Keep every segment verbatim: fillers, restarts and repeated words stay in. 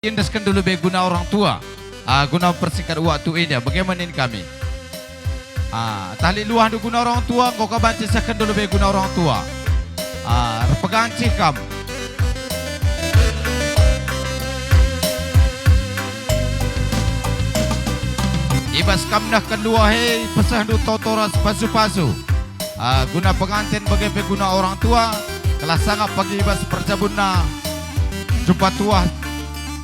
iendesken dulu be guna orang tua. Ah, guna persingkat waktu enda, bage me nina kami. Ah, tah lit luahndu guna orang tua, enggo ka banci sehken dulu be guna orang tua. Ah, erpegancih kam. I bas kam nehken luah e, pesehndu toto ras pasu-pasu. Ah, guna penganten bage pe guna orang tua, gelah sangap pagi i bas perjabunna. Jumpa tuah,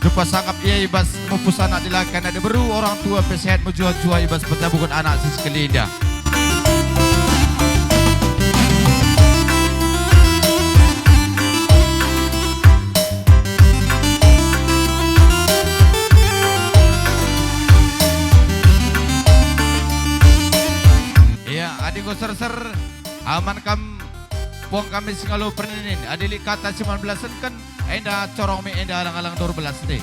jumpa sangap ia i bas mupus anak dilaki anak diberu, orang tua pe sehat mejuah-juah i bas perjabuken anak si sekali enda. Ia, adi enggo serser, aman kam puang kami si ngalo perninin. Adi lit kata si man belasenken, enda corong mi enda alang-alang dua belas deh.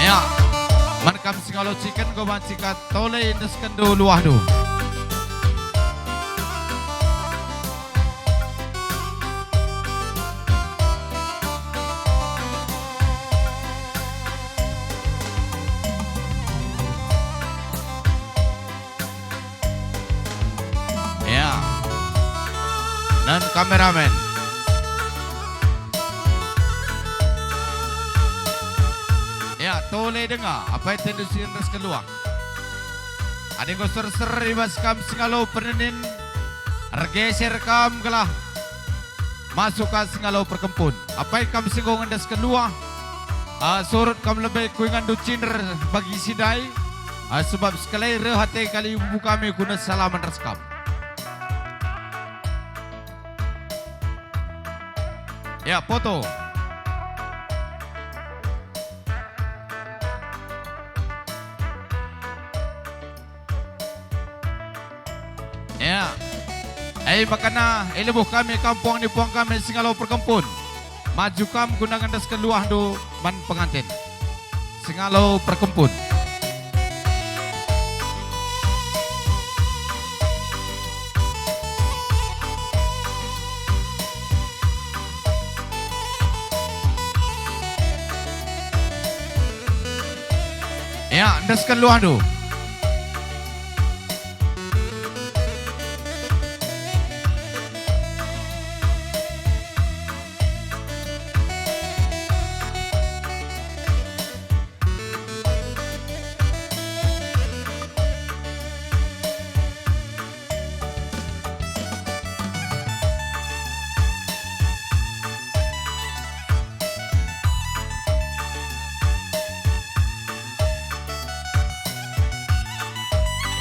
Ya, man kam si ngalo ciken, enggo banci ka tole iendeskenndu luahndu. Ya. Dan kameramen. Ya, tole denga, apai tendu si ras keluang. Adi enggo serser i bas kam si ngalo perninin, ergeser kam gelah masuk ka si ngalo perkempun. Apai kam si enggo ngendesken luah, ah, surut kam lebe ku inganndu cinder bagi si ndai, ah, sebab sekalai reh ate kalibubu kami guna salamen ras kam. Ya, foto. Ya. E, makana e lebuh kami kam puang ni puang kami si ngalo perkempun. Maju kam guna ngendesken luahndu man penganten si ngalo perkempun. Ya, endesken luahndu.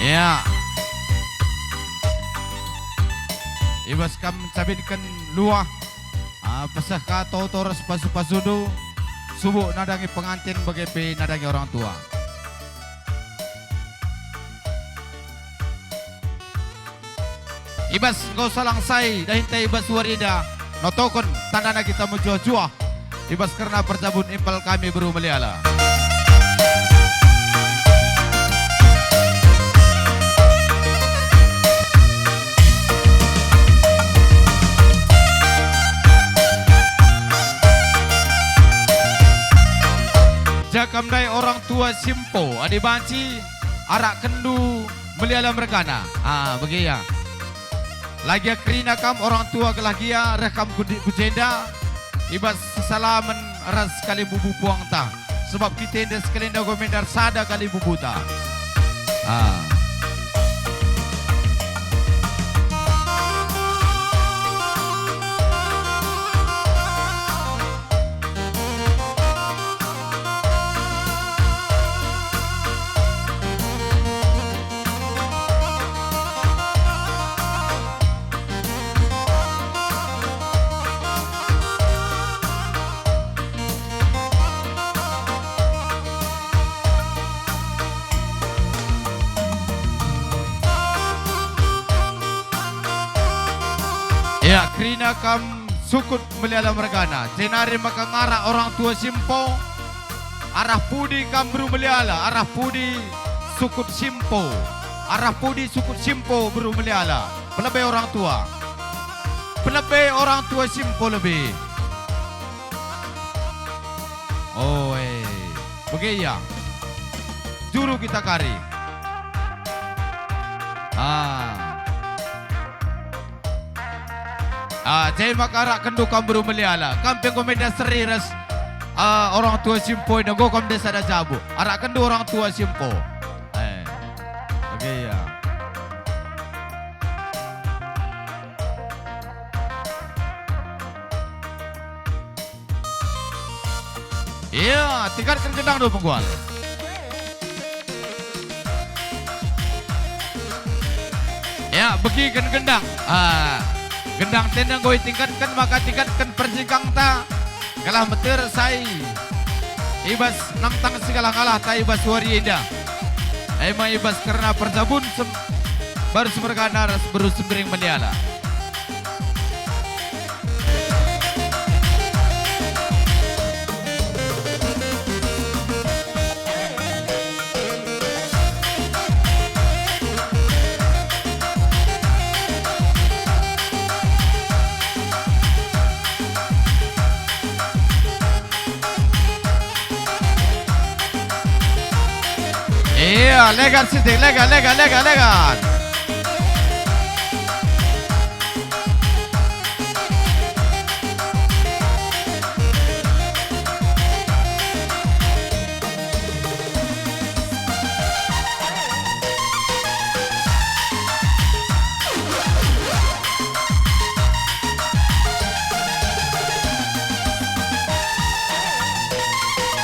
Ya. I bas kam ncabitken luah, ah, peseh ka toto ras pasu-pasundu, subuk nadangi penganten bage pe nadangi orang tua. I bas enggo salang sai dahinta i bas wari enda, notoken tandana kita mejuah-juah. I bas kerna perjabun impal kami beru meliala. Jakam ndai orang tua simpo, adi banci arakkenndu meliala mergana. Ah, bage ia. Lagi kerina kam orang tua gelah gia reh kam ku di-, ku jenda, i bas sisalamen ras kalimbubu puangta, sebab kita enda sekali enda enggo mendar sada kalimbubuta. Ah. Kerina kam sukut Meliala mergana, jenari maka ngarak orang tua si empo. Arah pudi kam beru Meliala, arah pudi sukut si empo. Arah pudi sukut si empo beru Meliala. Pelebe orang tua. Pelebe orang tua si empo lebe. Oe. Bage ia. Juru kita kari. Ah. Ah, jai maka arakkenndu kam beru Meliala. Kam pe enggo meda seri ras, ah, orang tua si empo enda, enggo kam nde sada jabu. Arakkenndu orang tua si empo. Eh, bage ia. Ia, tingkatken gendangndu, Penggual. Ya, begiken gendang. Ah, gendang tenda enggo itingkatken, maka tingkatken perjingkangta, gelah metersa i bas nangtang si ngalah-ngalahta i bas wari enda. E me i bas kerna perjabun sem-, beru si mergana ras beru si mbering Meliala. Ia, legan sitik, legan, legan, legan, legan.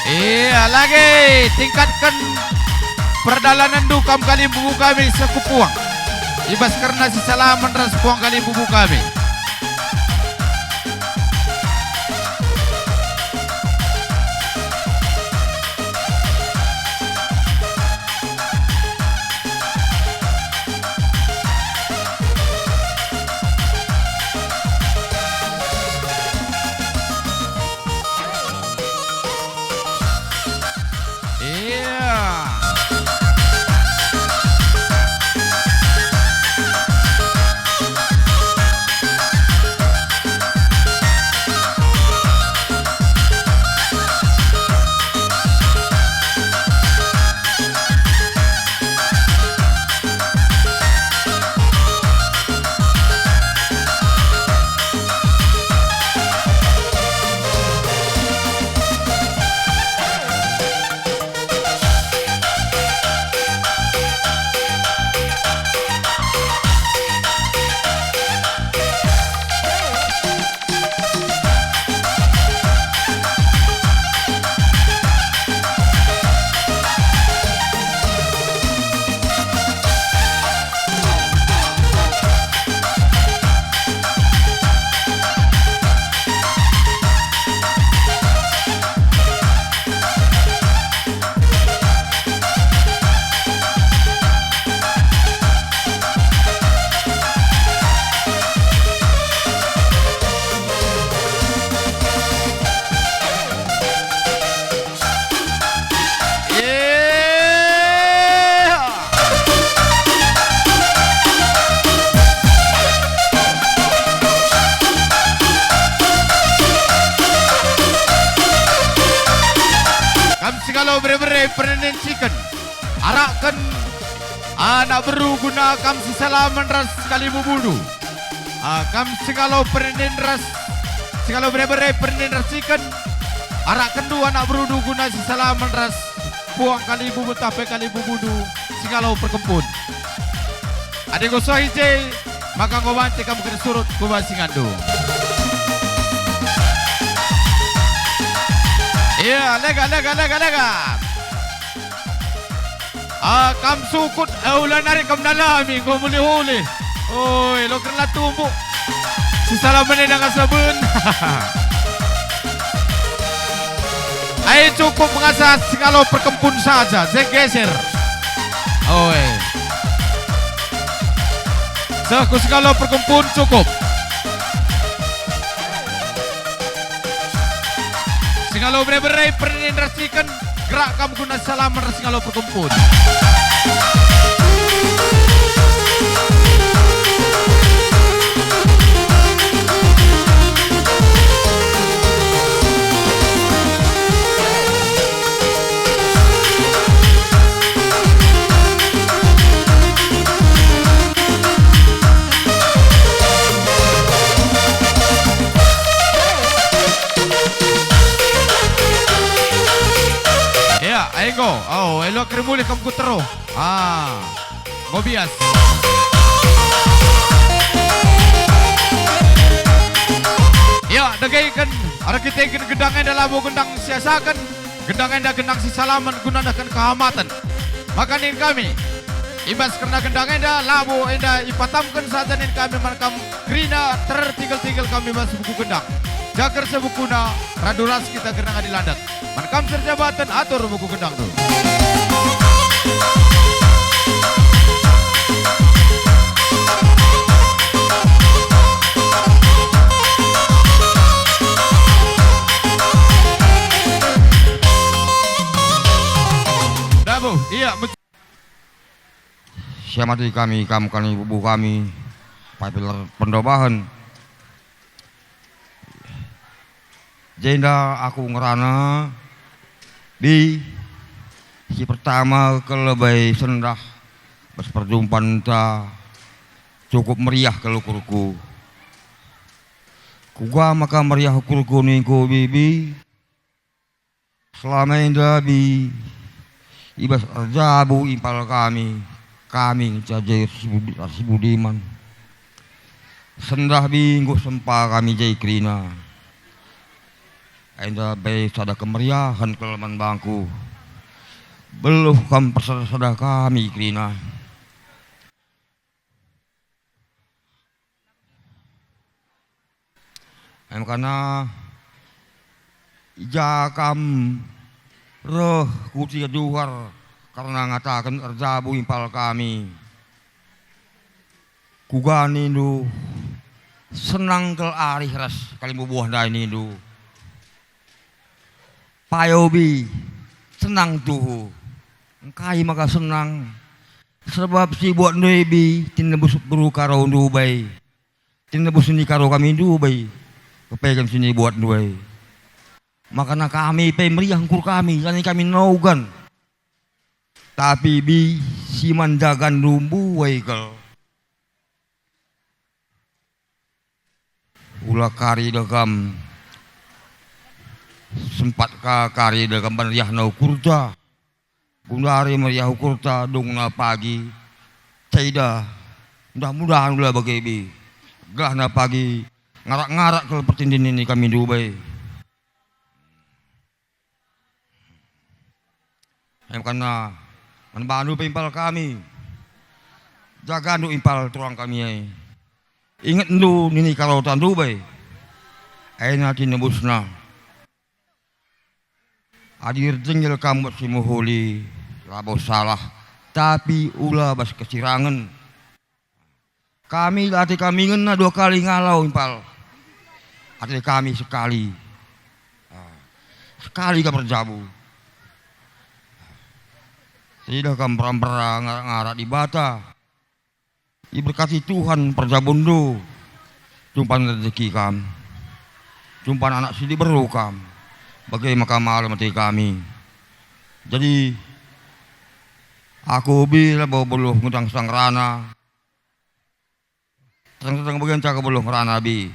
Ia, lage, tingkatken perdalanenndu kam kalimbubu kami seh ku puang. I bas kerna sisalamen ras puang kalimbubu kami. Ia. Kam si ngalo bere-bere perninen siken. Arakken anak beru guna kam sisalamen ras kalimbubundu. Ah, kam si ngalo perninen ras, si ngalo bere-bere perninen ras siken, arakkenndu anak berundu guna sisalamen ras puang kalimbubu ntah pe kalimbubundu si ngalo perkempun. Adi enggo seh i je, maka enggo banci kam kena surut ku bas inganndu. Ia, lega, lega, lega, lega. Ah, kam sukut, eh, ula nari kam nalami, enggo mulih-ulih. Oi, lo kerna tumbuk. Sisalamen enda ngasa ben. Ai, cukup ngasa si ngalo perkempun saja, je geser. Oi. Seh ku si ngalo perkempun cukup. Ngalo bere-bere pernian rasiken, gerak kam guna salaman ras ngalo perkempun. Ya, enggo. Oh, elo keri mulih kam ku teruh. Ah, enggo bias. Ya, dageken, erkiteken gendang enda labo gendang siasaken, gendang enda gendang si salamen guna nehken kehamaten. Maka nin kami, i bas kerna gendang enda labo enda ipatamken saja nin kami man kam kerina tertigel-tigel kami bas buku gendang. Jaker sebukuna, radu ras kita kerna ngadi landat. Man kam si erjabaten atur buku gendangndu. Dabo, iya, si amati kami, kam kami, bubuh kami, paipil pendobahen. Jenda aku ngerana, bi, si pertama kal lebe sendah bas perjumpanta cukup meriah kal ukurku. Kuga maka meriah ukurku ningku, bi, bi? Selama enda, bi, i bas erjabu impal kami, kami ngenca je si budi-, si budiman. Sendah, bi, enggo sempa kami je kerina. Enda pe sada kemeriahen kal man bangku. Beluh kam persada-sada kami kerina. Emkana, i ja kam reh ku Ciajuhar kerna ngataken erjabu impal kami. Kuga nindu, senang kal arih ras kalimbubuah ndai nindu. Payo, bi, senang tuhu. Engkai maka senang? Sebab si buatndu e, bi, tinebus beru karondu bai. Tinebus ni karo kami ndu bai. Kepeken si nibuatndu e. Makana kami pe meriah ukur kami, lanai kami naugan. Tapi, bi, si man jagandu mbuai kal. Ula kari dekam, sempat ka kari dekam meriahna ukurta. Gundari meriah ukurta dungna pagi. Caidah, mudah-mudahan ula bage bi. Gelahna pagi ngarak-ngarak kal pertindin nini kami ndu bai. Emkana, man bandu pe impal kami. Jagandu impal turang kami ai. Ingetndu nini karotandu bai. Ena tinebusna. Adi erjengil kam buat si mehuli, labo salah, tapi ula bas kesirangen. Kami la ate kami ngena dua kali ngalau impal. Ate kami sekali. Ah, sekali kam erjabu. Sidah kam mbera-mbera ngarak-ngarak Dibata. Iberkati Tuhan perjabundu. Jumpan rejeki kam. Jumpan anak si diberu kam. Bage maka malem ate kami. Jadi, aku bi labo beluh ngedang sang rana. Tedang-tedang bagian cakap beluh ngerana bi.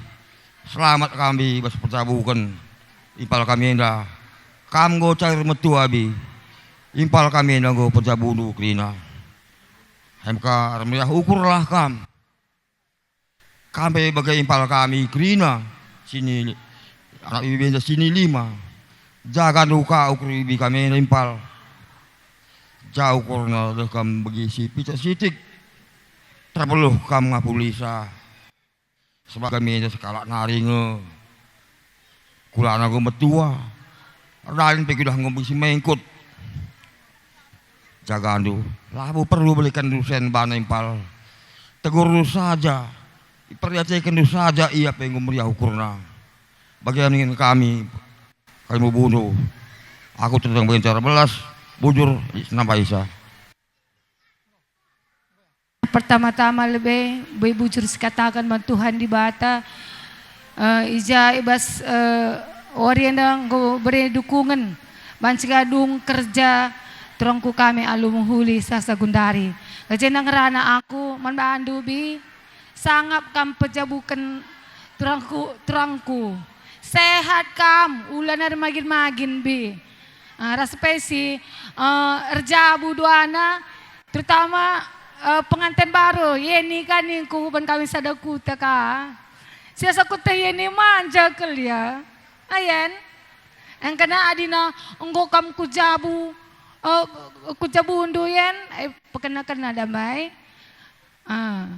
Selamat kami bas perjabuken impal kami enda. Kam enggo cair metua bi. Impal kami enda enggo perjabundu kerina. Emka ermeriah ukurlah kam. Kam pe bage impal kami kerina. Sini anak bibi enda sini lima. Jagandu ka ukur bibi kami enda impal. Ja ukurna reh kam begi si picak sitik. Terbeluh kam ngapulisa. Sebab kami enda sekalak nari nge. Kulana enggo metua. Erdalin pe kudah enggo begi si mengkut. Jagandu, labo perlu belikanndu sen bana impal. Tegurndu saja. Iperdiatekenndu saja ia pe enggo meriah ukurna. Bage ningen kami. kai mubunu. Aku tetap cara belas, bujur, nambah isa. Pertama-tama lebe, be bujur sikataken man Tuhan Dibata, eh, i ja i bas, eh, wari enda enggo bere dukungen banci gadung kerja turangku kami alu mehuli sasa gundari. Kejenda ngerana aku man bandu, Bi, sangap kam pejabuken turangku, turangku. Sehat kam, ula nari magin-magin, Bi. Ah, ras pe si, eh, erjabu duana, terutama, eh, penganten baru, Yeni ka ningku ban kami sada kuta ka. Siasa kuta Yeni manja kal ya. Ayen. Engkana adina enggo kam kujabu, eh, kujabundu yen, eh, pekena-kena damai. Ah,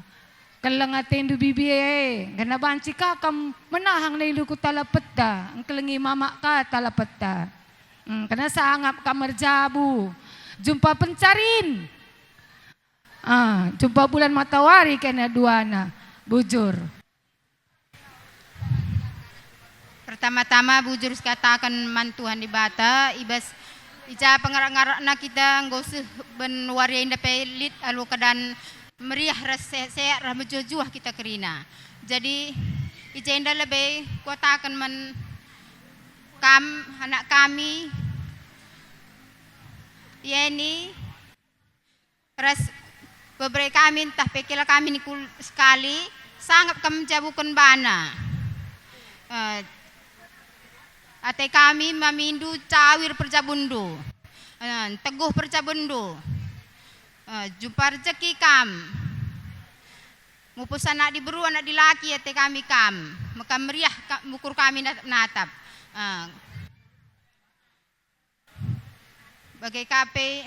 keleng atendu, Bibi e, ngena banci ka kam menahang nindu ku Talapeta, engkelengi mamak ka Talapeta. Hmm, kena sangap kam erjabu. Jumpa pencarin. Ah, jumpa bulan matawari kena duana. Bujur. Pertama-tama bujur sikataken man Tuhan Dibata, i bas i ja pengarak-ngarakna kita enggo seh ben wari enda pe lit alu keadaan meriah ras sehat-sehat ras mejuah-juah kita kerina. Jadi, i jenda lebe kuataken man kam, anak kami, Yeni, ras bebere kami ntah pe kila kami nikul sekali, sangap kam njabuken bana. Eh, ate kami mamindu cawir perjabunndu, eh, teguh perjabunndu, eh, jumpa rejeki kam, mupus anak diberu, anak dilaki ate kami kam, maka meriah ka-, mukur kami natap-natap. Eh, Bage ka pe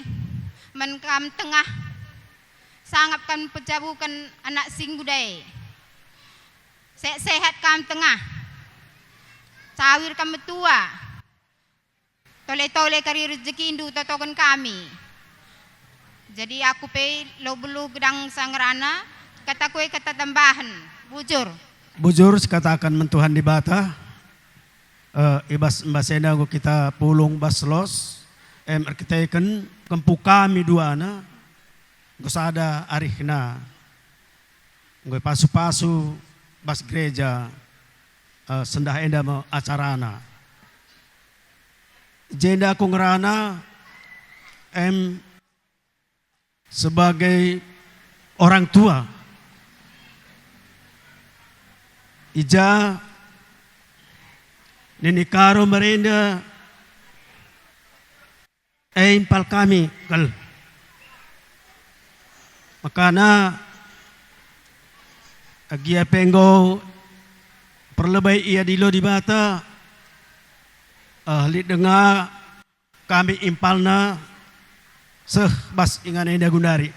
man kam tengah, sangap kam pejabuken anak si nguda e. Sehat-sehat kam tengah, cawir kam metua, tole-tole kari rejekindu totoken kami. Jadi aku pe lo beluh gedang sa ngerana, kataku e kata tambahen, bujur. Bujur sikataken man Tuhan Dibata. Eh, i bas embas enda enggo kita pulung bas los, em erkiteken kempu kami duana, enggo sada arihna, enggo ipasu-pasu bas gereja, eh, sendah enda me acarana. Jenda aku ngerana, em, sebagai orang tua. I ja nini Karo merenda, e impal kami kal. Makana, agia pe enggo perlebe ia dilo Dibata, eh, lit denga kami impalna seh bas ingan enda gundari.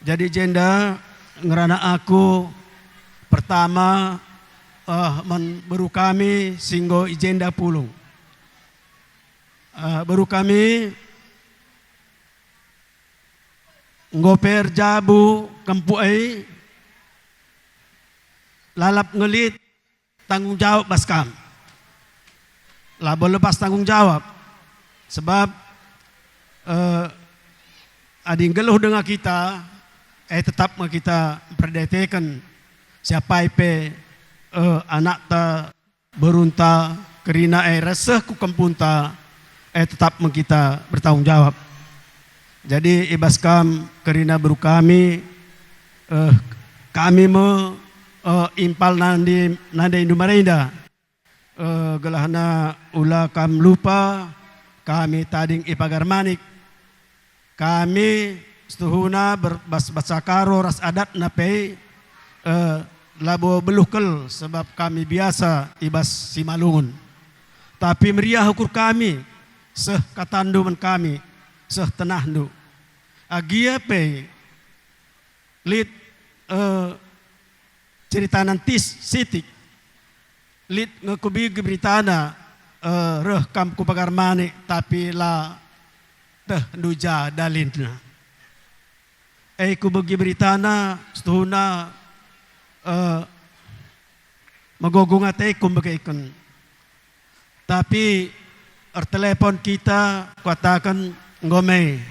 Jadi jenda ngerana aku pertama, eh, man beru kami si enggo i jenda pulung. Eh, beru kami enggo pe erjabu kempu e, lalap nge lit tanggung jawab bas kam. Labo lepas tanggung jawab. Sebab, eh, adi nggeluh denga kita, eh, tetap nge kita mperdiateken si apai pe, eh, anakta, berunta, kerina e ras seh ku kempunta, eh, tetap nge kita bertanggung jawab. Jadi, i bas kam kerina beru kami, eh, kami me, eh, impal nandi, nande indu marenda. Eh, gelahna ula kam lupa, kami tading i Pagar Manik. Kami setuhuna ber-, bas bahasa Karo ras adatna pe, eh, labo beluh kal sebab kami biasa i bas Simalungun. Tapi meriah ukur kami, seh katandu man kami, seh tenahndu. Agia pe lit, eh, cerita nantis sitik. Lit nge kubegi beritana, eh, reh kam ku Pagar Manik, tapi la tehndu ja dalinna. E kubegi beritana, setuhuna, eh, megogung ateku mbekeken. Tapi ertelepon kita, kuataken, "Enggo me,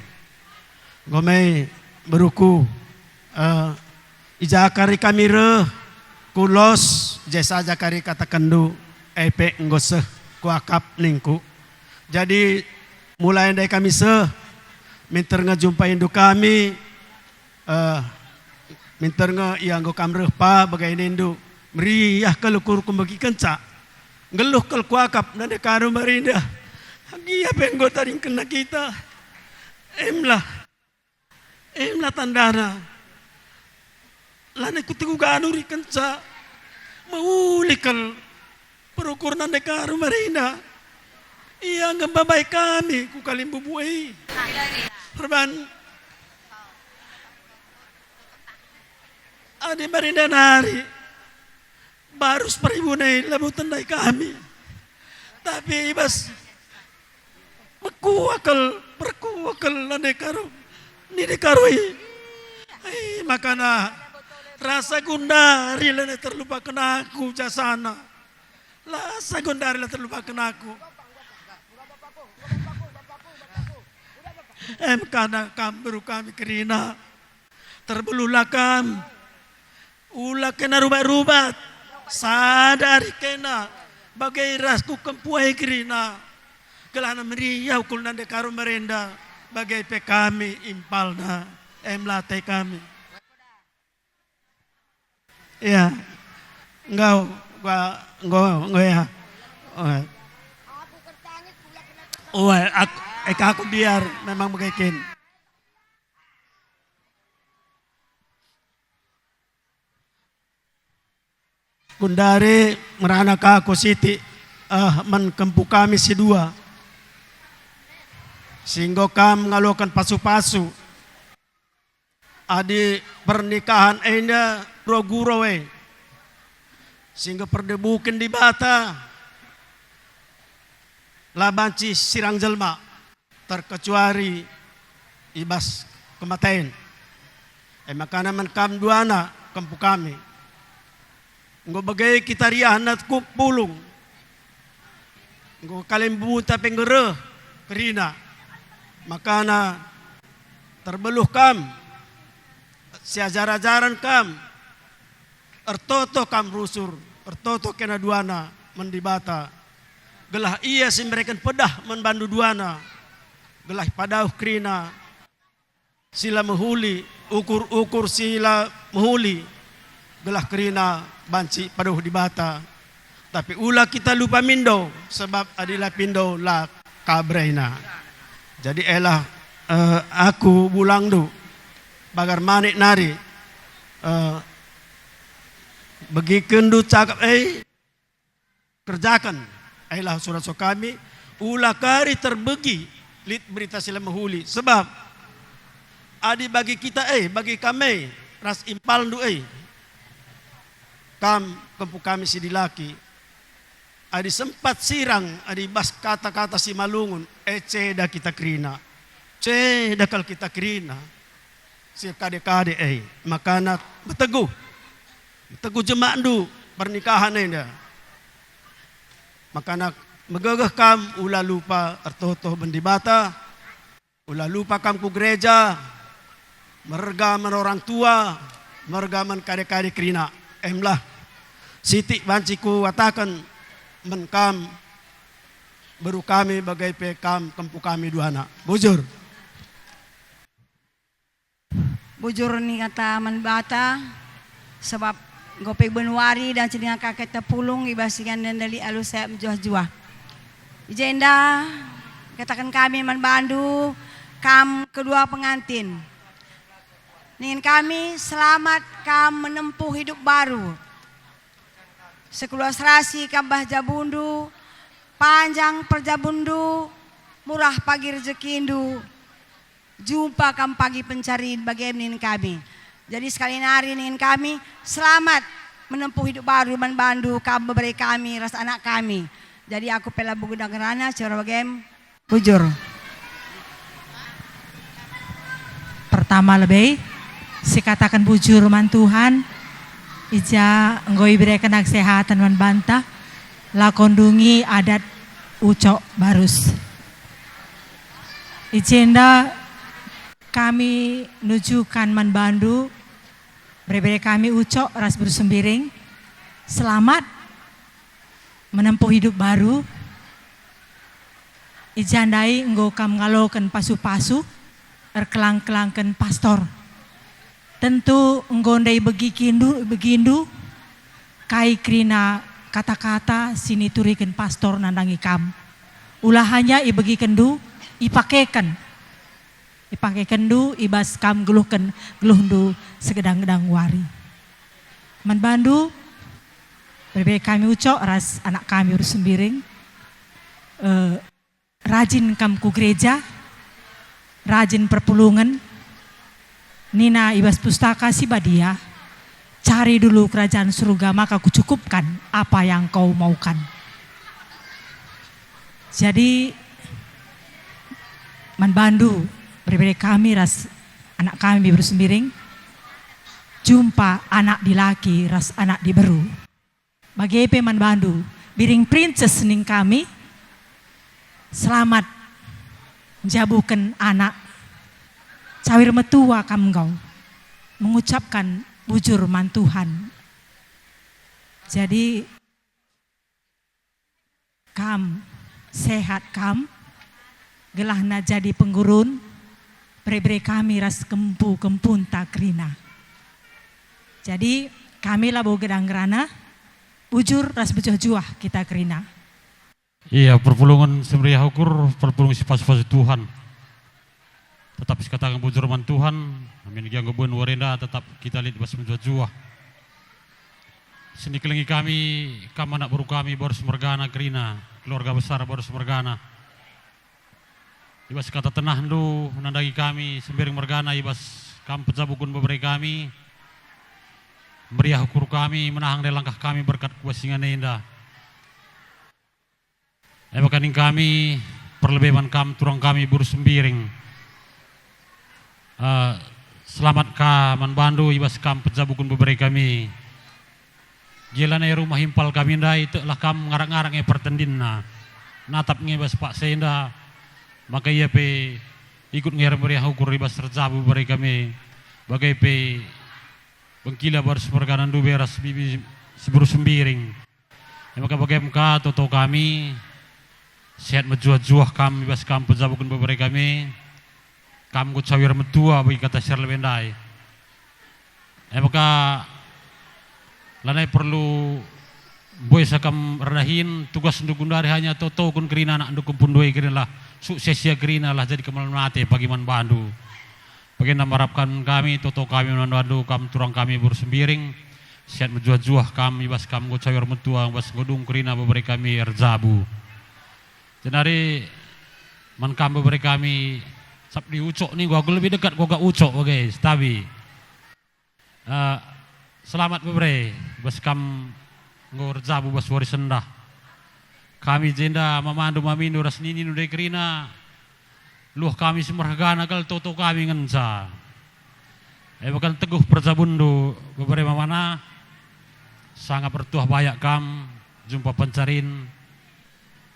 enggo me, beruku, eh, i ja kari kami reh, ku los, je saja kari katakenndu, e pe enggo seh kuakap," ningku. Jadi, mulai ndai kami seh, minter nge jumpaindu kami, Eh, minter nge ia enggo kam reh pa bage nindu, meriah kal ukurku megikenca. Nggeluh kal kuakap nande karu merindah. Gia pe enggo tadingkenna kita. Emlah. Emlah tandana. Lanai kutegu ganu rikenca. Meuli kal perukur nande karu merindah. Ia enggo mbabai kami ku kalimbubu e. Perban Adi merinda nari, barus peribun e labo tendai kami. Tapi i bas mekuakal, perkuakal nande karu, nini karu i. Ai, makana rasa gundari lanai terlupaken aku jasana. Rasa gundari la terlupaken aku. Em kada kam beru kami kerina. Terbeluhlah kam. Ula kena rubat-rubat. Sada ari kena. Bage ras ku kempuai kerina. Gelahna meriah ukul nande karu merenda. Bage pe kami impalna. Em late kami. Iya. Enggau, gua, enggau, enggau ya. Oh. Oh, aku, eh, aku biar memang begitu. Gundari merana ka aku siti, eh, man kempu kami si dua. Si enggo kam ngaloken pasu-pasu. Adi pernikahan enda guro-guro e, si enggo perdebuken Dibata, la banci sirang jelma, terkecuali i bas kematen. E makana man kam duana kempu kami. Enggo bage kita riahna ku pulung. Enggo kalimbubu ta pe enggo reh kerina. Makana terbeluh kam, siajar-ajaren kam, ertoto kam rusur, ertoto kena duana man Dibata. Gelah Ia si mereken pedah man bandu duana, gelah ipadauh kerina si la mehuli, ukur-ukur si la mehuli, gelah kerina banci padauh Dibata. Tapi ula kita lupa mindo, sebab adi la pindo la ka beraina. Jadi elah, eh, aku bulangndu, Bagar Manik nari, eh, begikenndu cakap e, kerjaken. Ailah sura-sura kami, ula kari terbegi lit berita si la mehuli. Sebab adi bagi kita e, bagi kami ras impalndu e, kam kempu kami si dilaki, adi sempat sirang, adi bas kata-kata si malungun, e ceda kita kerina. Ceda kal kita kerina. Si kade-kade e, makana meteguh. Meteguh jemakndu pernikahan enda. Makana megegeh kam, ula lupa ertoto man Dibata, ula lupa kam ku gereja, merga man orang tua, merga man kade-kade kerina. Emlah, sitik banci kuataken man kam, beru kami bage pe kam kempu kami duana. Bujur. Bujur ni kata man Dibata, sebab enggo pe benuari dan cidinga ka kita pulung i bas ingan nendeli alu sayap mejuah-juah. I jenda kataken kami man bandu, kam kedua pengantin. Ningen kami selamat kam menempuh hidup baru. Sekulah serasi kam bah jabundu, panjang perjabundu, murah pagi rejekindu, jumpa kam pagi pencarin bage nin kami. Jadi sekali nari nin kami, selamat menempuh hidup baru man bandu kam bebere kami ras anak kami. Jadi aku pela bugu dang ngerana cara bagem. Bujur. Pertama lebe, sikataken bujur man Tuhan, i ja enggo ibereken kesehatan man banta, lako ndungi adat Ucok Barus. I jenda kami nujukan man bandu, bere-bere kami Ucok ras Barus Sembiring, selamat menempuh hidup baru. I ja ndai enggo kam ngaloken pasu-pasu, erkelang-kelangken pastor. Tentu enggo ndai begikindu, begindu, kai kerina kata-kata si nituriken pastor nandangi kam. Ula hanya ibegikenndu, ipakeken. Ipakekenndu i bas kam geluhken geluhndu segedang-gedang wari. Man bandu, bere-bere kami Ucok ras anak kami Barus Sembiring, eh, rajin kam ku gereja, rajin perpulungen, nina i bas Pustaka Si Badia, "Cari dulu kerajaan surga, maka kucukupkan apa yang kau maukan." Jadi, man bandu, bere-bere kami ras anak kami Barus Sembiring, jumpa anak dilaki ras anak diberu. Bage pe man bandu, Biring Princess ning kami, selamat njabuken anak. Cawir metua kam enggo, mengucapkan bujur man Tuhan. Jadi, kam, sehat kam, gelahna jadi penggurun, bere-bere kami ras kempu-kempunta kerina. Jadi, kami labo gedang ngerana, bujur ras mejuah-juah kita kerina. Iya, perpulungen si meriah ukur, perpulungen si pasu-pasu Tuhan. Tetap sikataken bujur man Tuhan, amin gia enggo buen wari enda tetap kita lit bas mejuah-juah. Sini kelengi kami, kam anak beru kami, Barus mergana kerina, keluarga besar Barus mergana. I bas kata tenahndu nandangi kami, Sembiring mergana, i bas kam pejabuken bebere kami, meriah ukur kami, menahang dai langkah kami berkat kuasingan enda. E maka ning kami, perlebe man kam turang kami Barus Sembiring. Eh, selamat ka man bandu i bas kam pejabuken bebere kami. Gia lanai rumah impal kami ndai, teklah kam ngarak-ngarak nge pertendinna. Natap nge bas paksa enda, maka ia pe ikut nge ermeriah ukur i bas erjabu bebere kami. Bage pe bengkila Barus mergana ndube ras bibi si Barus Sembiring. E maka bagem ka toto kami, sehat mejuah-juah kam i bas kam pejabuken bebere kami, kam enggo cawir metua bagi kata si erlebe ndai. E maka lanai perlu mbuesa kam erdahin, tugasndu gundari hanya totoken kerina anakndu kempu ndai kerinalah, sukses ia kerinalah jadi kemalen ate pagi man bandu. Bagenda marapkan kami, toto kami man bandu, kam turang kami Barus Sembiring, sehat mejuah-juah kam, i bas kam enggo cawir metua, i bas enggo dung kerina bebere kami erjabu. Jenari man kam bebere kami, sap di Ucok ning, aku lebih dekat kuga Ucok bage, setabi. Eh, selamat bebere, bas kam enggo erjabu bas wari sendah. Kami jenda mamandu mamindu ras ninindu ndai kerina, luah kami si mergana kal toto kami ngenca. E maka teguh perjabunndu bebere mamana, sangap ertuah bayak kam, jumpa pencarin,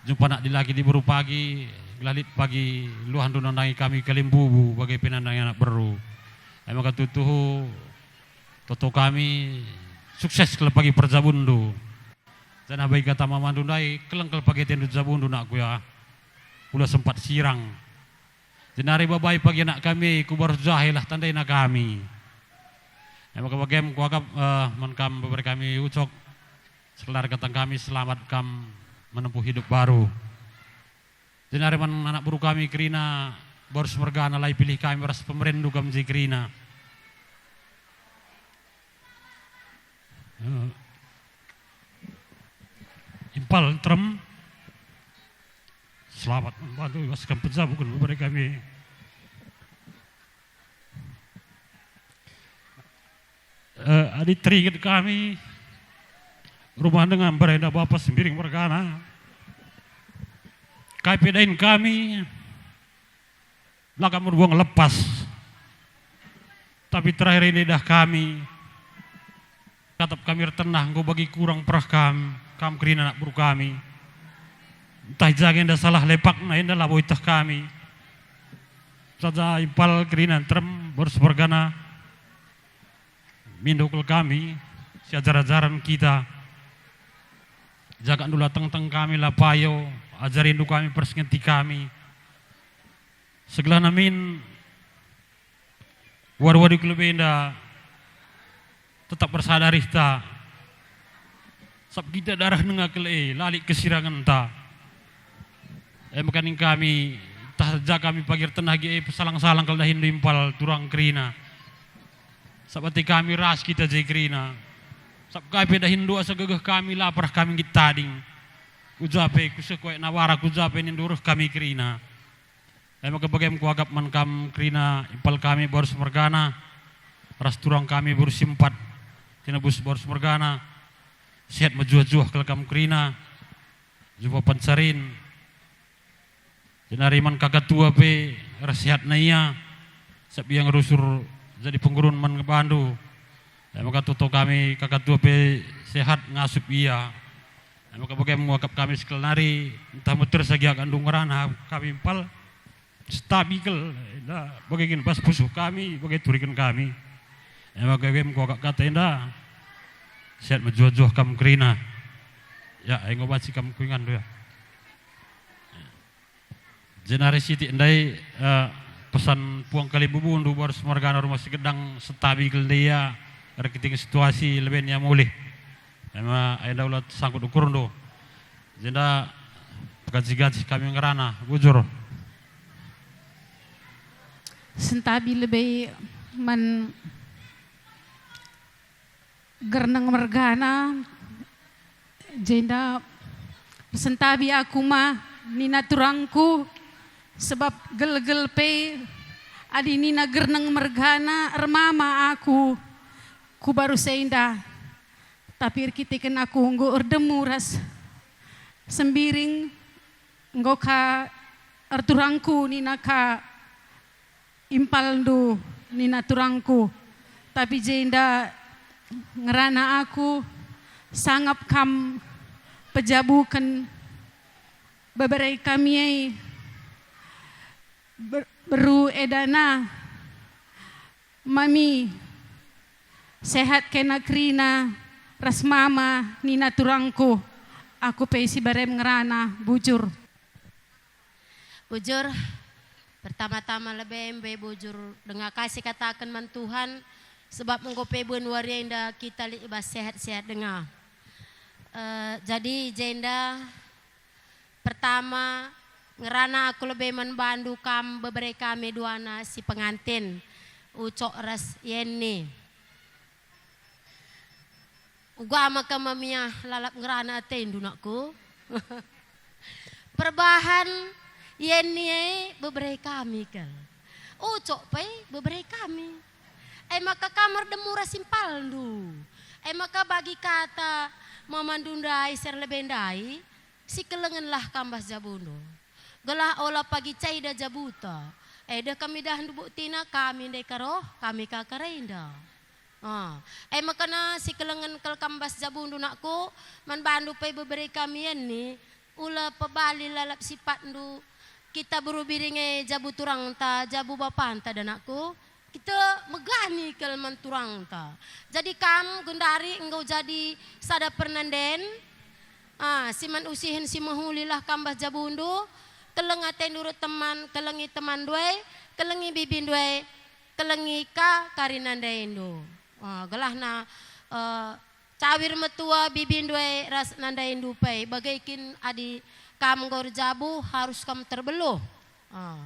jumpa anak dilaki diberu pagi, gelah lit pagi luahndu nandangi kami kalimbubu bage pe nandangi anak beru. E maka tuhu-tuhu toto kami sukses kal pagi perjabunndu. Janah bagi kata mamandu ndai, keleng kal pagi atendu jabundu, nakku ya. Kula sempat sirang. Jenari babai pagi anak kami, ku Barus Jahe lah tandaina kami. E maka bagem kuakap, eh, man kam bebere kami Ucok, sekelar kata kami, selamat kam menempuh hidup baru. Jenari man anak beru kami kerina, Barus mergana, la ipilih kami ras pemerenndu kam je kerina. Eh, impal nterem. Selamat membantu i bas kam pejabuken bebere kami. Eh, adi teringet kami, rumah denga mbarenda Bapa Sembiring mergana, kai pe dahin kami, la kam erbuang lepas. Tapi terakhir ini dah kami, katap kami ertenah enggo bagi kurang perah kam, kam kerina anak beru kami. Ntah i ja nge enda salah lepakna enda labo ieteh kami. Saja impal kerina nterem, boru si mergana, mindo kal kami, si ajar-ajaren kita. Jaga ndu la tengteng kami, la payo, ajarindu kami, persingeti kami. Segelahna min, wari-wari ku lebe enda tetap ersada arihta. Sabap kita dareh denga kal e, la lit kesirangenta. E maka ning kami, ntah ja kami pagi ertenah gia e, pesalang-salang kal dahinndu impal turang kerina. Sabap ate kami ras kita je kerina. Sabap kai pe dahinndu asa gegeh kami, la perah kami nggit tading. Ku ja pe kuseh kuakap nawara, ku ja pe nindu reh kami kerina. E maka bagem kuakap man kam kerina impal kami boru si mergana, ras turang kami boru si empat, tinebus boru si mergana, sehat mejuah-juah kal kam kerina, jumpa pancarin. Jenari man kaka tua pe ras sehatna ia, sabap ia ngerusur jadi penggurun man bandu. E maka toto kami kaka tua pe sehat ngasup ia. E maka bagem nguakap kami sekalak nari, ntah metersa gia kak ndu ngerana kami impal, sentabi kal, enda bage kin bas pusuh kami, bage turiken kami. E maka bagem kuakap kata enda, sehat mejuah-juah kam kerina. Ya, enggo banci kam kuinganndu ya. Jenari sitik ndai, eh, pesan puang kalimbubundu boru si mergana Rumah Sigedang, sentabi kal ndai ia erkitik situasi leben ia mulih. E maka enda ula sangkut ukurndu. Jenda gaji-gaji kami ngerana, bujur. Sentabi lebe man Gerneng mergana, jenda sentabi aku ma nina turangku, sebab gelgel pe adi nina Gerneng mergana ermama aku ku barus enda. Tapi erkiteken aku enggo erdemu ras Sembiring, enggo ka erturangku nina ka impalndu nina turangku, tapi jenda ngerana aku sangap kam pejabuken bebere kami e ber-, beru edana mami sehat kena kerina ras mama nina turangku, aku pe si barem ngerana bujur. Bujur, pertama-tama lebe mbe bujur denga kai si kataken man Tuhan, sebab enggo pe buen wari enda kita lit i bas sehat-sehat denga. Eh, jadi jenda pertama ngerana aku lebe man bandu kam bebere kami duana si pengantin, Ucok ras Yeni. Uga maka mamiah lalap ngerana atendu, nakku. Perbahan Yeni e bebere kami kal. Ucok pe bebere kami. E maka kam erdemu ras impalndu. E maka bagi kata mamandu ndai si erlebe ndai, sikelengenlah kam bas jabundu. Gelah ola pagi caida jabuta. E deh kami dahndu buktina kami ndai ka roh, kami ka kerenda. Ah, e maka na sikelengen kal kam bas jabundu, nakku, man bandu pe bebere kami Yeni, ula pebali lalap sipatndu, kita beru biring e jabu turangta, jabu bapanta, da nakku, kita megani kal man turangta. Jadi kam gendari enggo jadi sada pernanden, ah, si man usihen si mehulilah kam bas jabundu, keleng atendu reh teman, kelengi temanndu e, kelengi bibindu e, kelengi ka kari nandaindu. Ah, gelahna, eh, cawir metua bibindu e ras nandaindu pe, bage kin adi kam enggo erjabu harus kam terbeluh. Ah,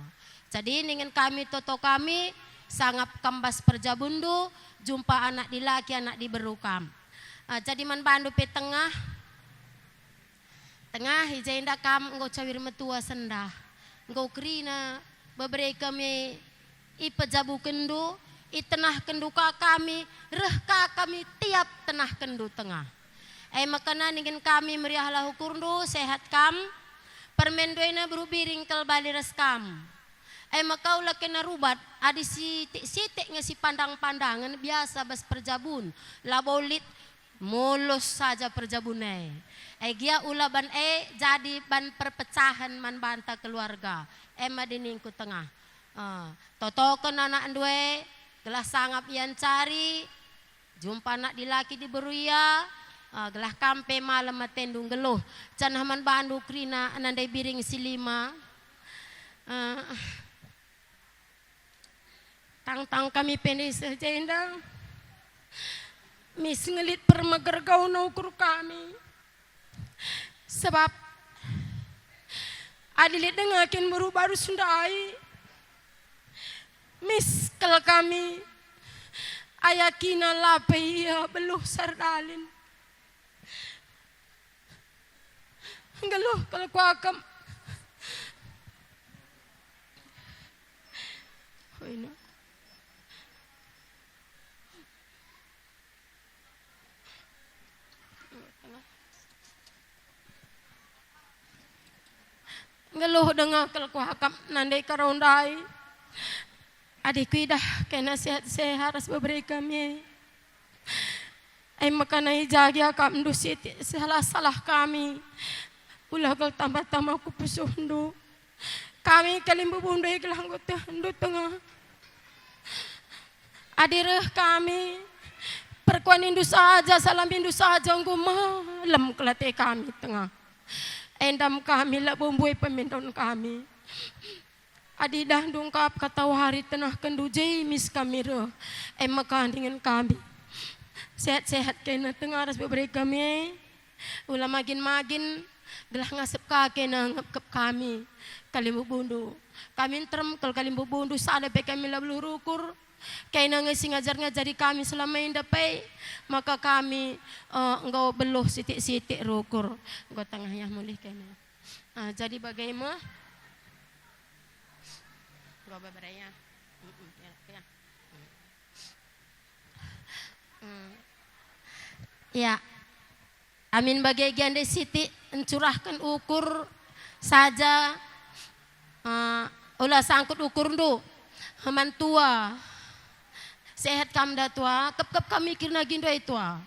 jadi ningen kami toto kami sangap kam bas perjabunndu, jumpa anak dilaki, anak diberu kam. Ah, jadi man bandu pe tengah, Tengah i jenda kam enggo cawir metua sendah, enggo kerina bebere kami ipejabukenndu, itenahkenndu ka kami, reh ka kami tiap tenahkenndu tengah. E maka na ningen kami meriahlah ukurndu, sehat kam, permenndu ena beru biring kal bali ras kam. E maka ula kena rubat, adi sitik-sitik nge sipandang-pandangen biasa bas perjabun, labo lit Mulus saja perjabun e. E gia ula ban e jadi ban perpecahen man banta keluarga. E ma diningku tengah. Eh, totoken anakndu e, gelah sangap ia ncari, jumpa anak dilaki diberu ia, eh, gelah kam pe malem atendu nggeluh. Janah man bandu kerina nandai biring si lima. Eh, Tangtang kami pe ndai seh jenda. Mis ngelit permeger gauna ukur kami. Sebab adi lit denga kin beru barus ndai, mis kal kami ayakina lape ia beluh sardalin. Nggeluh kal kuakap. Hoina. Nggeluh denga kal kuakap nandai karo ndai. Adi kuidah kena sehat-sehat ras bebere kami e. E maka nai jagi akapndu sitik salah-salah kami. Ula kal tambah-tambah ku pusuhndu. Kami kalimbubundu e gelah enggo tehndu tengah. Adi reh kami, perkuanindu saja, salambindu saja enggo malem kal ate kami tengah. Endam kami labo mbue pemindon kami. Adi idahndu ngkap katawari tenahkenndu je mis kami reh, e maka dingen kami. Sehat-sehat kena tengah ras bebere kami e. Ula magin-magin, gelah ngasep ka kena ngepkep kami, kalimbubundu. Kami nterem kal kalimbubundu, sada pe kami la beluh rukur. Kena nge si ngajar-ngajari kami selama enda pe, maka kami, eh, enggo beluh sitik-sitik rukur. Enggo tengah ya mulih kena. Ah, jadi bage me? Enggo bebere ya. Mm-mm, ya, ya. Mm. Ya. Amin bage gia ndai sitik ncurahken ukur saja, eh, ula sangkut ukurndu man tua. Sehat kam nda tua? Kepkep kami kerina gindu ai tua.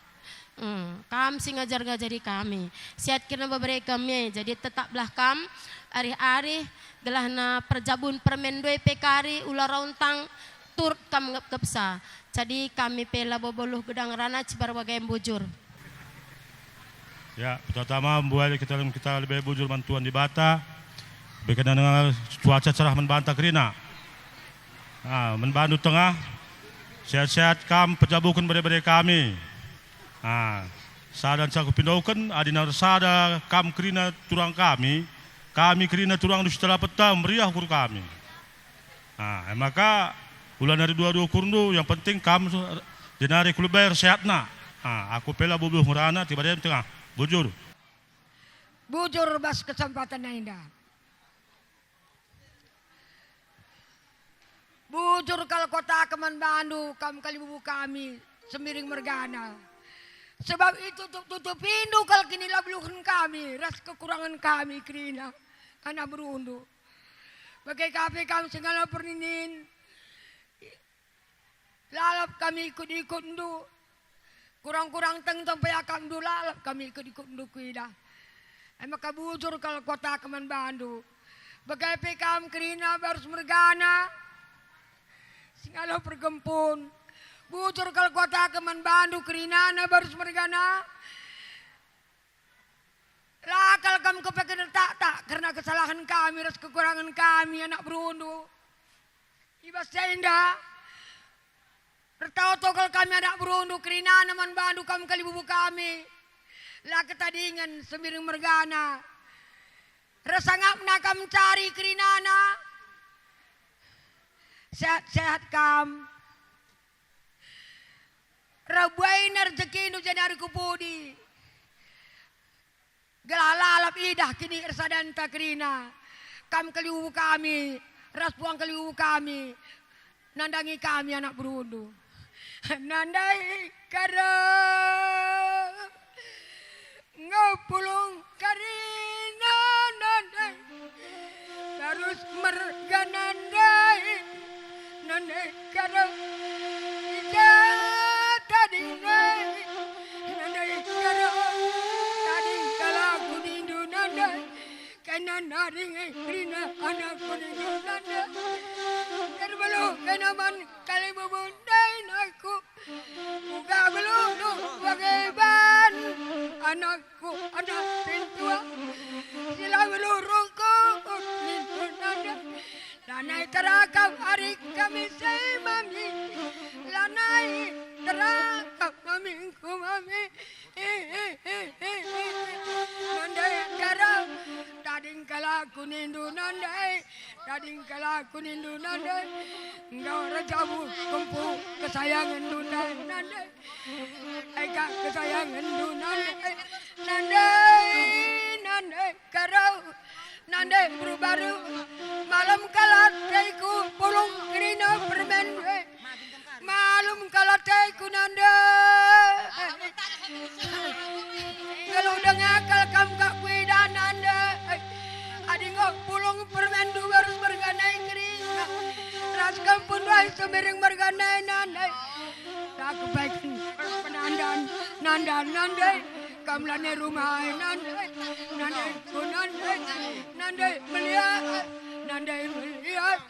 Hmm, kam si ngajar-ngajari kami. Sehat kerina bebere kami, jadi tetaplah kam arih-arih, gelahna perjabun permen ndai pe kari ula rontang turut kam ngepkepsa. Jadi kami pe labo beluh gedang rana cibar bage bujur. Ya, pertama-tama mbuali kita dalam kita lebe bujur man Tuhan Dibata. Beken denga cuaca cerah man banta kerina. Ah, man bandu tengah, sehat-sehat kam pejabuken bere-bere kami. Ah, sada nca kupindoken, adi na ersada kam kerina turang kami, kami kerina turangndu si tela peta meriah ukur kami. Ah, e maka ula nari dua-dua ukurndu, yang penting kam su-, jenari ku lebe ersehatna. Ah, aku pe labo beluh ngerana, tiba dem tengah. Bujur. Bujur bas kesempatan enda. Bujur kal kuataken man bandu, kam kalibubu kami, Sembiring mergana. Sebab itutup-tutupindu kal kinilabeluhen kami, ras kekurangen kami kerina, anak berundu. Bage ka pe kam si ngalo perninin, lalap kami ikut-ikutndu. Kurang-kurang tengteng pe akapndu, lalap kami ikut-ikutndu kuidah. E maka bujur kal kuataken man bandu. Bage pe kam kerina barus mergana, si ngalo pergempun. Bujur kal kuataken man bandu kerinana barus mergana. La kal kam kepeken ertaktak kerna kesalahen kami ras kekurangen kami, anak berundu. I bas enda, ertoto kal kami anak berundu kerinana man bandu kam kalibubu kami. La ketadingen Sembiring mergana. Ersangapna kam ncari kerinana. Sehat-sehat kam. Reh buaina rejekindu jenari ku pudi. Gelah lalap idah kini ersadanta kerina. Kam kalibubu kami, ras puang kalibubu kami, nandangi kami anak berundu. Nandai karo, enggo pulung kerina nandai. Barus merga nandai, nandai karo. Ija tading ndai, nandai Ringe, rina, anakku nindu nande. Erbeluh kena man kalimbubu ndai nangku. Uga beluh bage ban anakku anak pintua. Sila beluh rungkut nindu nande. Lanai terakap ari kami si mami. Lanai terakap mamingku mami. Nande karo, tading kalak ku nindu nande, tading kalak ku nindu nande, enggo rajabu kempu kesayangenndu nande, eka kesayangenndu nande, nande, nande karo, nande baru-baru, malem kal ateku pulung kerina permen, eh. Malum kal ateku nande. Ngelu denga kal kam kak kuidah nande. Adi enggo pulung permen du barus merganai kerina. Ras kam pun wai semiring merganai nande. Tak kebaiken penandan nandan nande. Kam lane rumah nande. Nande ku nande. Nande melihat. Nande melihat.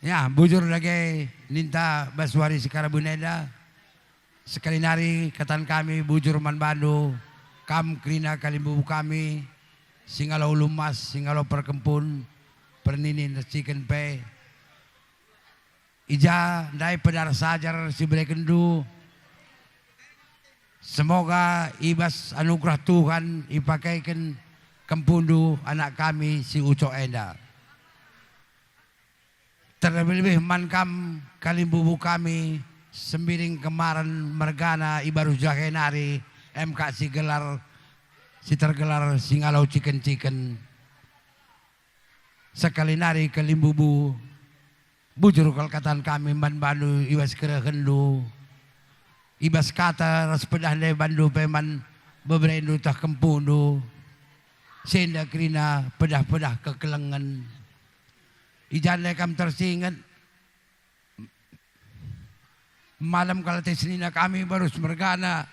Ya, bujur dage ninta bas wari si karabu enda. Sekali nari katan kami bujur man bandu, kam kerina kalimbubu kami, si ngalo ulu emas, si ngalo perkempun, perninin ras ciken pe. I ja ndai pedar sajar si berekenndu. Semoga i bas anugerah Tuhan ipakeken kempundu anak kami si ucok enda. Terlebih-lebih man kam kalimbubu kami, Sembiring Kemaren mergana i Baruh Jahe nari, em kak si gelar, si tergelar si ngalo ciken-ciken. Sekali nari kalimbubu, bujur kal katan kami man bandu i bas kerehenndu, i bas kata ras pedah ndai bandu pe man beberendu tah kempundu, si enda kerina pedah-pedah kekelengen. I ja ndai kam tersinget, malem kal ate senina kami barus mergana,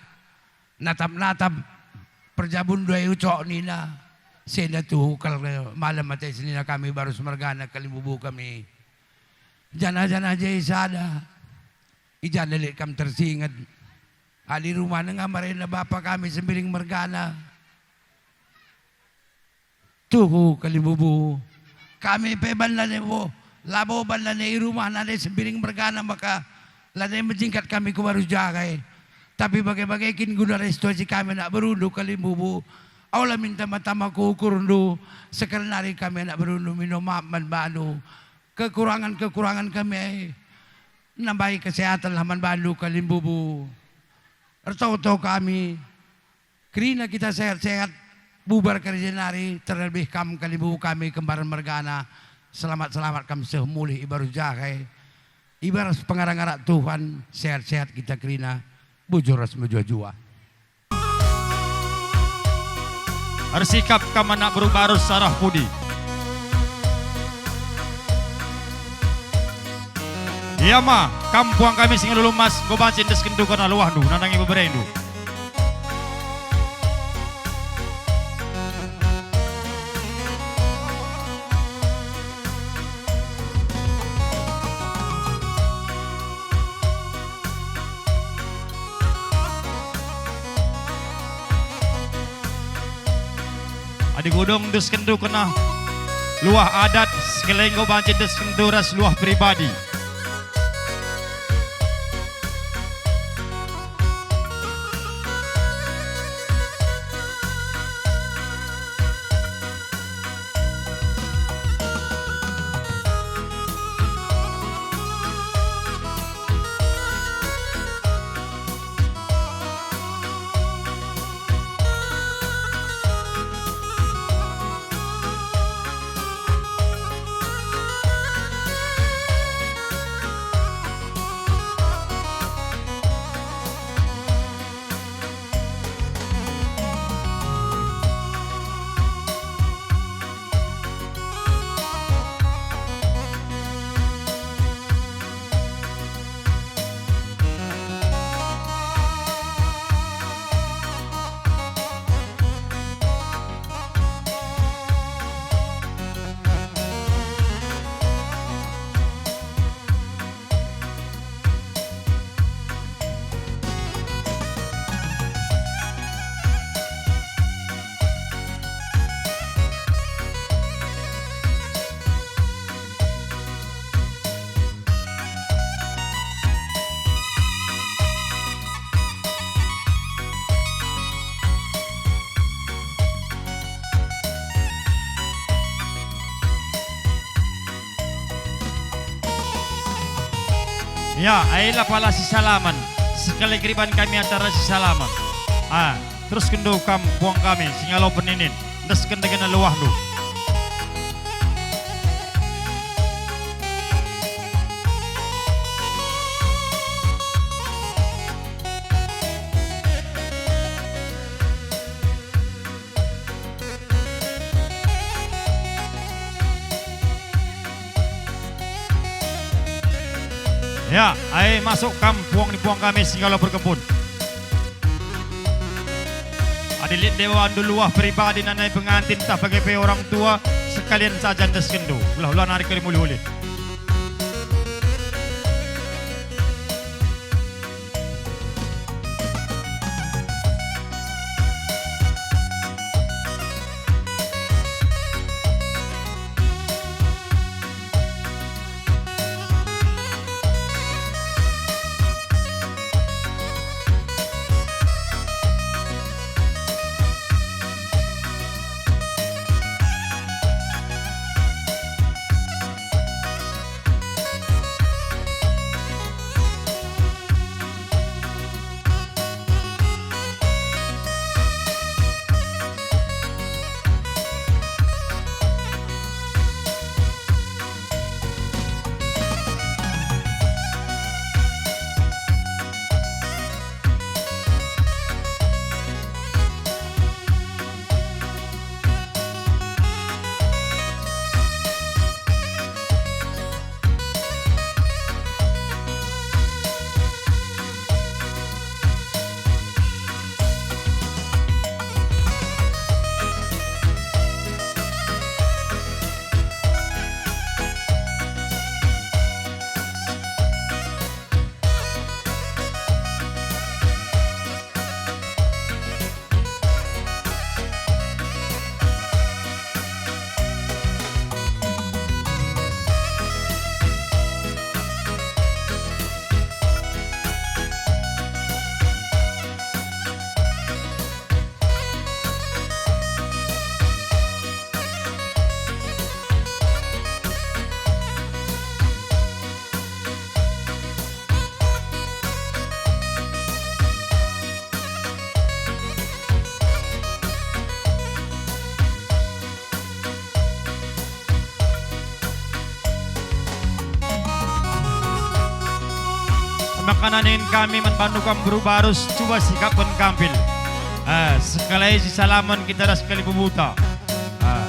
natap-natap perjabun duai ucok nina, si enda tuhu kal malem ate senina kami barus mergana kalimbubu kami. Janah-janah je sada, i ja ndai lit kam tersinget. Adi rumah nengah marena bapa kami Sembiring mergana. Tuhu kalimbubu. Kami pe ban lane bo, labo ban lane i rumah nande Sembiring mergana maka lane mejingkat kami ku Baruh Jahe. Tapi bage-bage kin guna restuasi kami anak berundu kalimbubu. Ola min tama-tama ku ukurndu, sekali nari kami anak berundu mindo maap man bandu. Kekurangan-kekurangan kami e, nambahi kesehatanlah man bandu kalimbubu. Ertoto kami. Kerina kita sehat-sehat, bubar kerja nari, terlebih kam kalimbubu kami kembar mergana. Selamat-selamat kam seh mulih i Baruh Jahe. I bas pengarak-ngarak Tuhan, sehat-sehat kita kerina, bujur ras mejuah-juah. Ersikap kam anak beru barus arah pudi. Ia ma, kam puang kami si ngalo ulu emas, enggo banci endesken tu kerna luahndu, nandangi beberendu. Adi kudung endesken tu kerna luah adat, sekali enggo banci endesken tu ras luah pribadi. Ya, ai la pala sisalamen. Sekali keriban kami acara sisalamen. Ah, terus kendo kam puang kami, singalo peninin. Endesken dengena luahndu. Ya, ai masuk kam puang ni puang kami singalo perkempun. Adi lit dewa andu luah peribadi nanai pengantin tah bage pe orang tua, sekalian saja endeskenndu. Ulah-ulah nari kari mulih-ulih. Maka nina kami man bandu kam beru barus, cuba sikapken kampil. Eh, sekali sisalamen kita ras kali bebuta. Ah.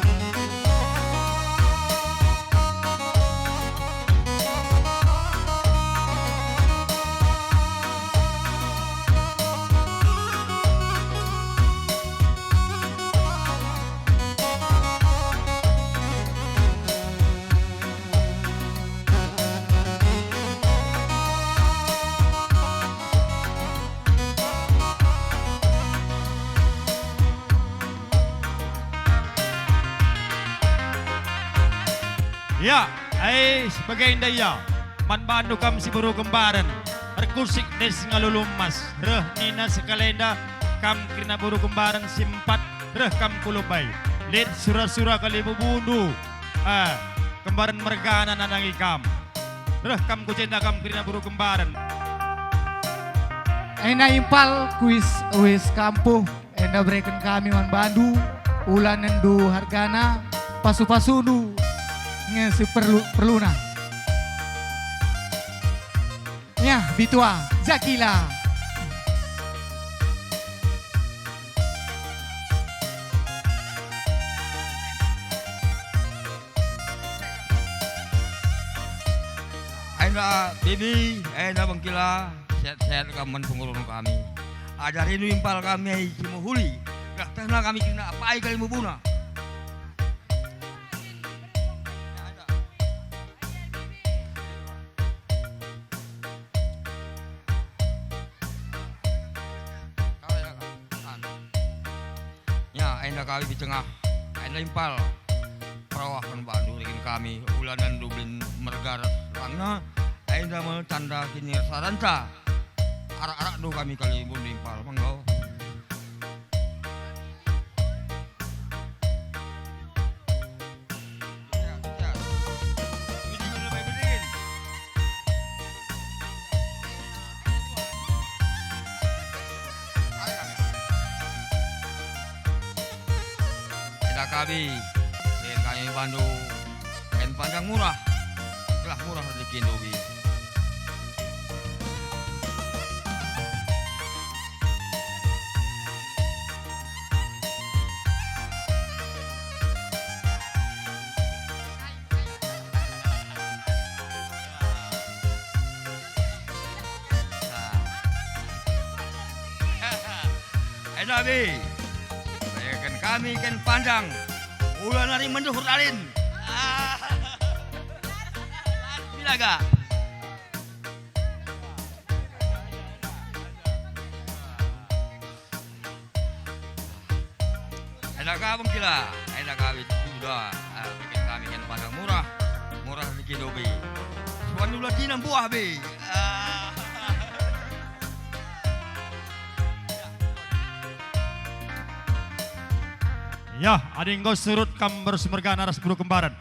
Ya, ai, sebagenda ia, man bandu kam si beru kembaren, erkusik ndai si ngalulu emas, reh nina sekalenda kam kerina beru kembaren si empat, reh kam ku Lumbai. Lit sura-sura kali bubundu, ah, kembaren mergana nandangi kam. Reh kam ku jenda kam kerina beru kembaren. Ena impal kuis uis kampuh. Enda bereken kami man bandu, ulanenndu hargana, pasu-pasundu nge si perlu, perluna. Nyah, bitua, jakila. Enda bibi, enda bengkila, sehat-sehat kam man pengurun kami. Ajarindu impal kami ai si mehuli, gelah tehna kami kerina apai kali mebuna. Ya, enda kami bitengah, enda impal perawah man bandu reken kami, ulanenndu belin merga ras langna, enda me tanda kinirsaranta. Arak-arakndu kami kali bun impal, manggo. Ya, ya. Bedingin, lebih bedingin. Kabi, kain kami bandu, kain panjang murah, gelah murah rezekindu, Bi. Enda, Bi, bayaken kami kain panjang, ula nari menduhur lalin. Bilaga. Enda ka bengkila, enda kami sudah, ah, bikin kami kan pandang murah, murah rezekindu, Bi. Suan ula tina buah, Bi. Ah. Ya, adi enggo surut kam Baru Semergana ras Buru Kembaran.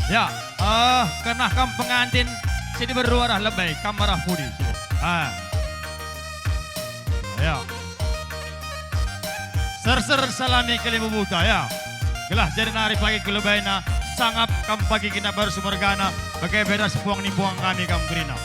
Ya, eh, kenah kam pengantin si diberu arah lebe, kam arah pudi. Ah. Ya. Serser salami kalimbubuta, ya. Gelah jadi nari pagi ku lebaina, sangap kam pagi kina Baru Semergana, bage pe ras puang ni puang kami kam kerina.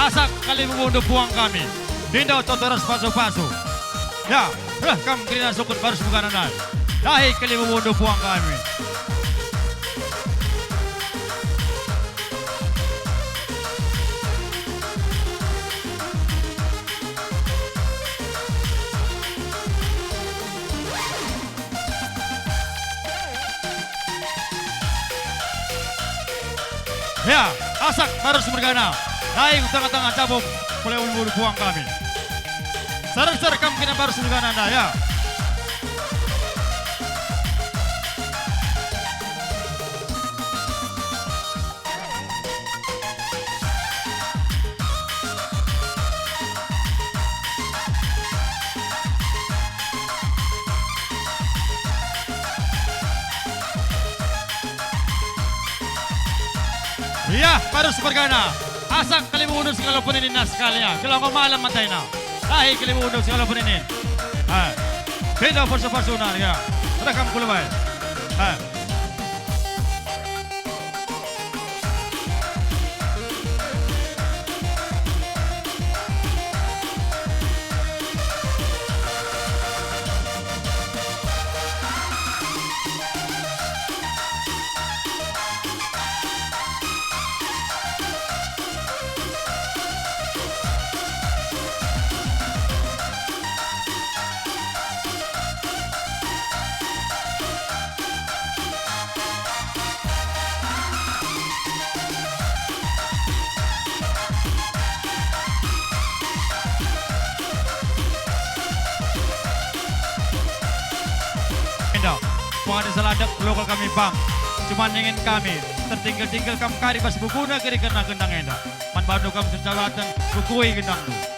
Asak kalimbubu puang kami. Dindo toto ras pasu-pasu. Ya, reh kam kerina sukut barus mergana ndai. Dahi kalimbubu puang kami. Ya, asak barus mergana. Dahi tengah-tengah cabuk, pulai ulu-ulu puang kami. Serser kam kerina barus mergana ndai, ya. Ia, barus mergana. Asak kalimbubu si ngalo peninin nas sekali, ya. Kelonggo malem matena. Dahi kalimbubu si ngalo peninin. Ha. Beda pasu-pasuna, ya. Rekam kulubai. Ha. Enda, pengadi saladek lokal kami bang. Cuman ningen kami, tertinggal-tinggal kam kari bas buguna kiri kerna gendang enda. Man bandu kam secawaten, kukui gendangndu.